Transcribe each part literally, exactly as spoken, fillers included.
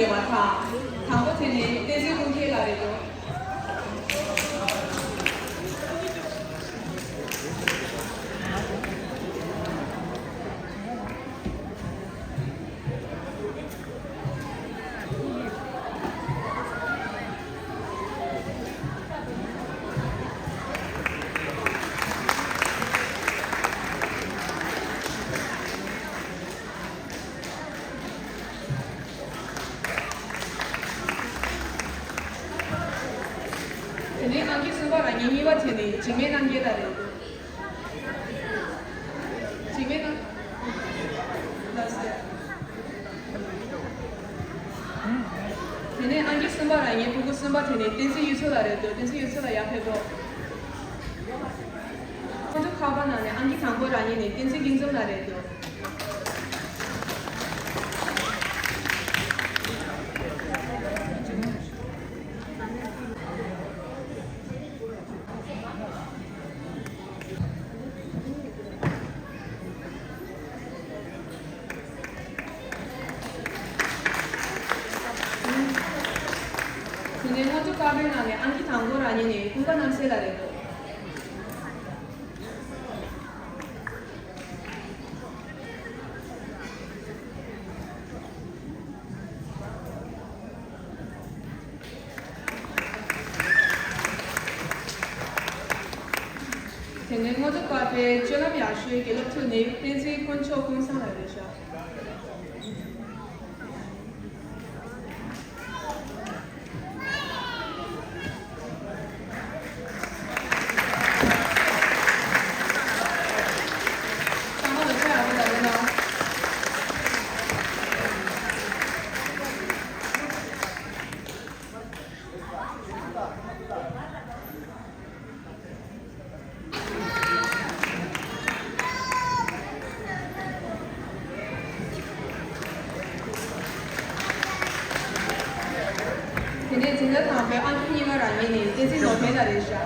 ཡོད་པ་དང་། དང་པོ་དེ་ནི་བསྟན་འཛིན་ཀུན་མཁྱེན་ལགས་རེད་འདུག་དེ་ནས་ཨང་ཀི་གསུམ་པ་རང་ཉིད་གཉིས་པ་དེ་ནི་འཇིགས་མེད་རྣམ་རྒྱལ་ལགས་རེད། འཇིགས་མེད་རྣམ། ལགས་སོ། དེ་ནས་ཨང་ཀི་གསུམ་པ་རང་ཉིད་ཕྲུ་གུ་གསུམ་པ་དེ་ནི་བསྟན་འཛིན་གཡུ་མཚོ་ལགས་རེད་འདུག་བསྟན་འཛིན་གཡུ་མཚོ་ལགས་ཡར་ཕེབས་རོགས། ཁོང་ཚོ་ཁག་པ་ནང་ནས་ཨང་ཀི་དང་པོ་རང་ཉིད་ནི་བསྟན་འཛིན་སྐྱིད་འཛོམས་ལགས་རེད་འདུག་དེ་ནས་སྔོན་འགྲོ་ཀ་པའི་ནང་ནས་ཨང་ཀི་དང་པོ་རང་ཉིད་ནི་ཀུན་དགའ་རྣམ་གསལ་ལགས་རེད་འདུག་དེ་ནས་སྔོན་འགྲོ་ཀ་པའི་སྤྱོད་ལམ་ཡག་ཤོས་ཀྱི་སློབ་ཕྲུག་ནི་བསྟན་འཛིན་དཀོན་མཆོག་ཀུན་བཟང་ལགས་རེད་ཤག་ཚང་མ་ལ་ཕྱག་ཡག་པོ་རྒྱག་རོགས་གནང་། དེ་ནས་འཛིན་གྲྭ་དང་པོའི་ཨང་ཀི་གཉིས་པ་རང་ཉིད་ནི་བསྟན་འཛིན་ནོར་ལྡན་ལགས་རེད་ཤག་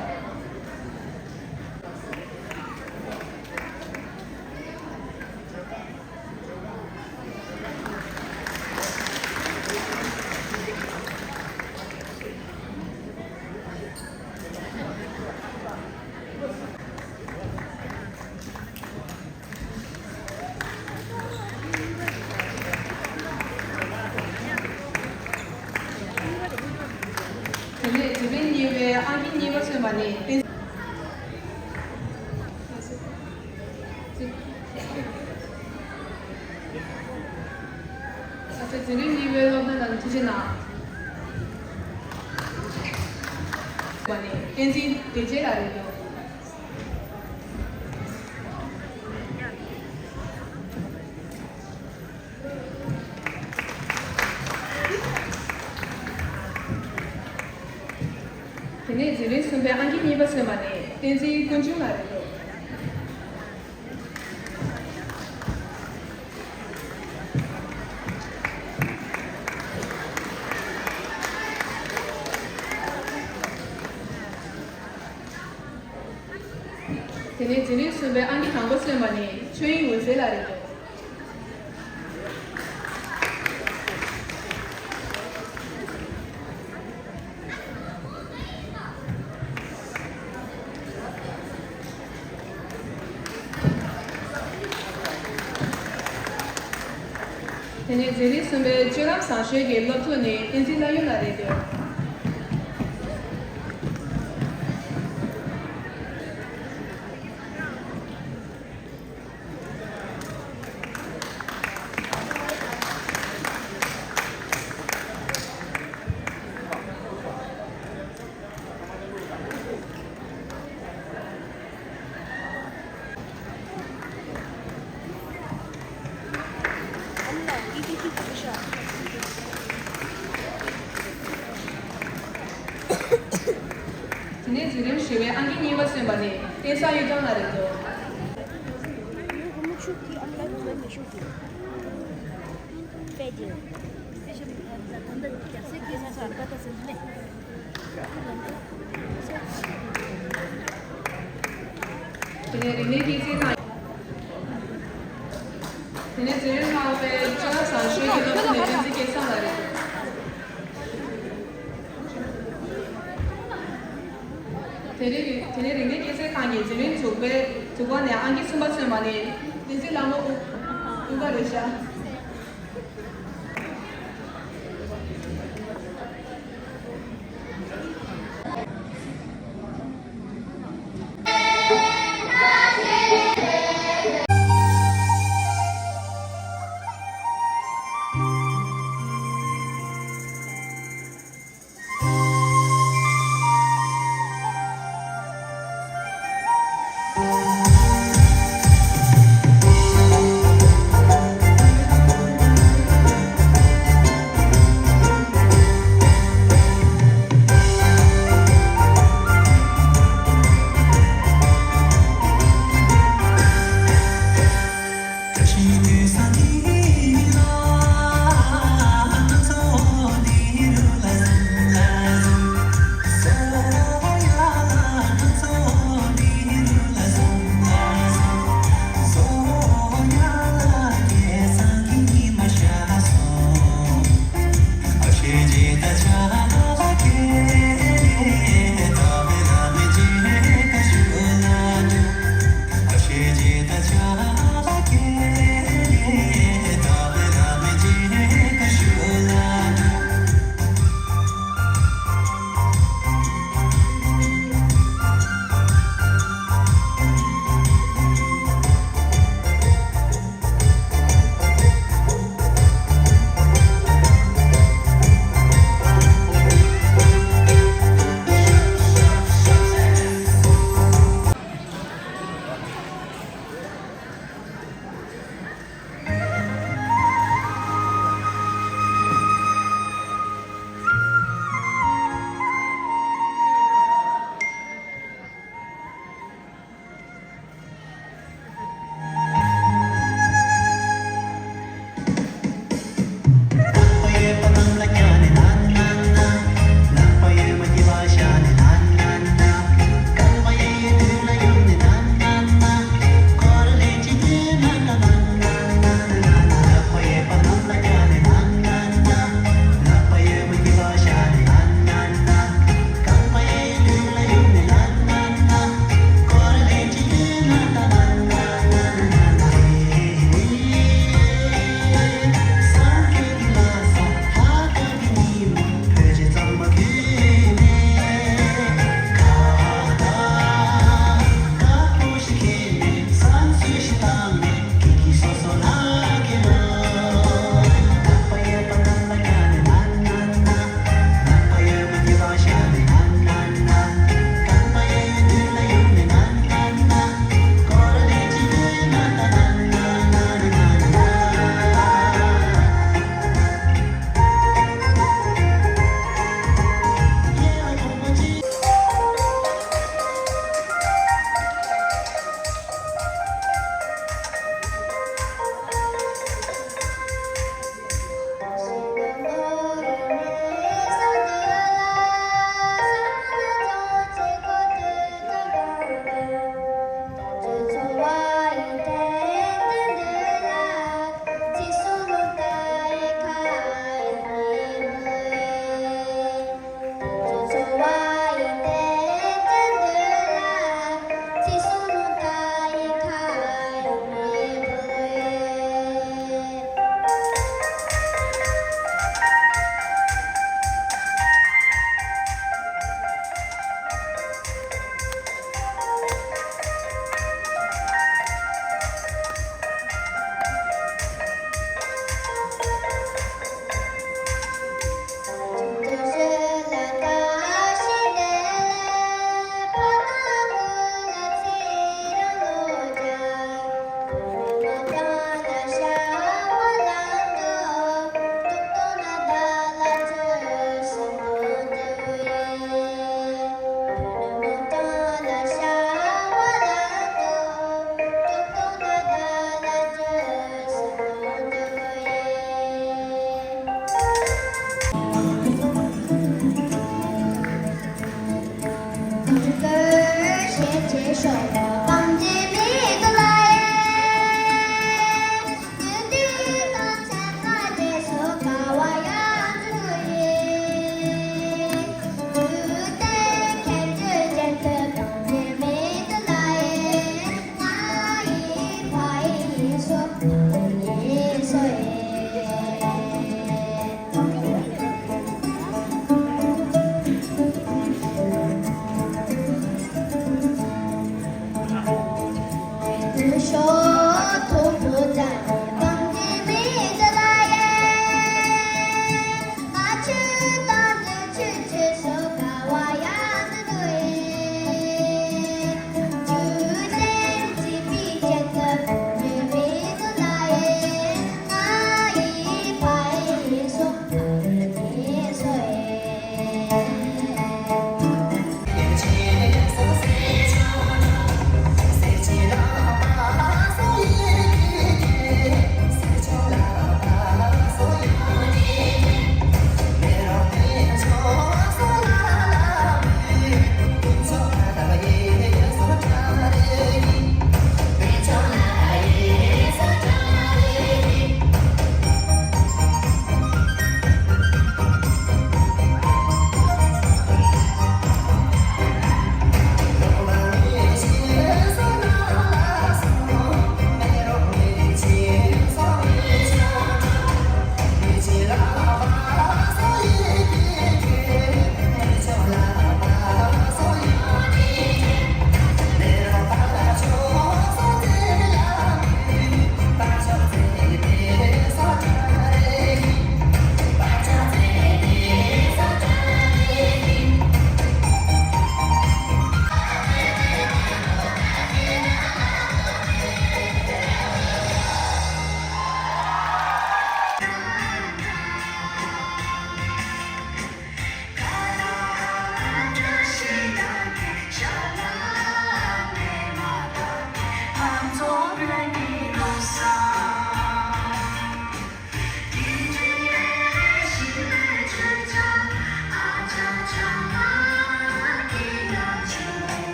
དེ་ནས་དེ་རིང་གཉིས་པའི་ཨང་ཀི་གཉིས་པ་སོན་པ་ནི་བསྟན། ཨ་ཙི། དེ་རིང་གཉིས་པའི་སློབ་སྟོན་ལ་ཐུགས་རྗེ་གནང་། བ་ནི་བསྟན་འཛིན་བདེ་ཆེན་ལགས་རེད་འདུག་དེ་ནས་འཛིན་རིམ་གསུམ་པའི་ཨང་ཀི་གཉིས་པ་སོན་པ་ནི་བསྟན་འཛིན་ཀུན་འབྱུང་ལགས་རེད་འདུག་དེ་ནས་འཛིན་རིམ་གསུམ་པའི་ཨང་ཀི་དང་པོ་སོན་པ་ནི་ཆོས་དབྱིངས་འོད་ཟེར་ལགས་རེད་འདུག་དེ་ནས་འཛིན་རིམ་གསུམ་པའི་སྤྱོད་ལམ་བཟང་ཤོས་ཀྱི་སློབ་ཕྲུག་ནི་བསྟན་འཛིན་ལྷ་ཡུལ་ལགས་རེད་འདུག་དེ་ནས་འཛིན་རིམ་བཞི་པའི་ཨང་ཀི་གཉིས་པ་སོན་པ་ནི་བསྟན་འཛིན་གཡུ་སྒྲོན་ལགས་རེད་འདུག་དེ་ནས་རིག་གནས་སྐྱེད་ཚལ་ནང་། དེ་ནས་འཛིན་རིམ་ལྔ་པའི་སྤྱོད་ལམ་བཟང་ཤོས་ཀྱི་སློབ་ཕྲུག་ནི་བསྟན་འཛིན་སྐལ་བཟང་ལགས་རེད། དེ་རིང་དེ་རིང་རིག་གནས་སྐྱེད་ཚལ་ཁང་གི་འཛིན་རིམ་དྲུག་པའི་དྲུག་པ་ནས་ཨང་ཀི་གསུམ་པ་ཚུད་མ་ནི་བསྟན་འཛིན་ལྷ་མོ་དབུ་དབུ་དཀར་རེད་ཤག་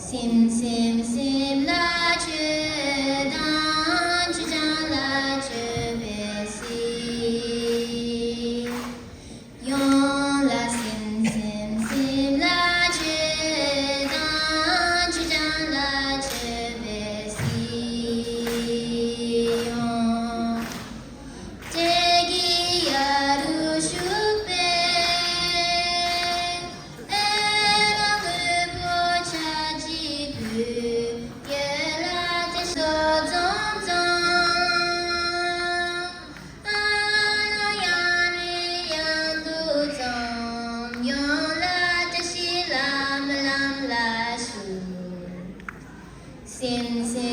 སེམས་སེམས་ལ་ཆོས་དང་། ཆོས་ཀྱང་ལ་ཆོས་པའི་སྲིད། ཡང་ལ་སེམས་སེམས་སེམས་ལ་ཆོས་དང་། ཆོས་ཀྱང་ལ་ཆོས་པའི་སྲིད་ཡང་། དེ་གི་ཡ་རུ་ཞུགས་པའི་ཨེ་ར་དངོས་པོ་ཆ་གཅིག་པུས་ཡོད་ལ་དེ་སོ་ཙམ་ཙམ། ཨ་ཡང་ནི་ཡང་དུ་ཙམ་ཡང་ལ་བཀྲ་ཤིས་ལམ་ལམ་ལ་ཞུགས། སེམས་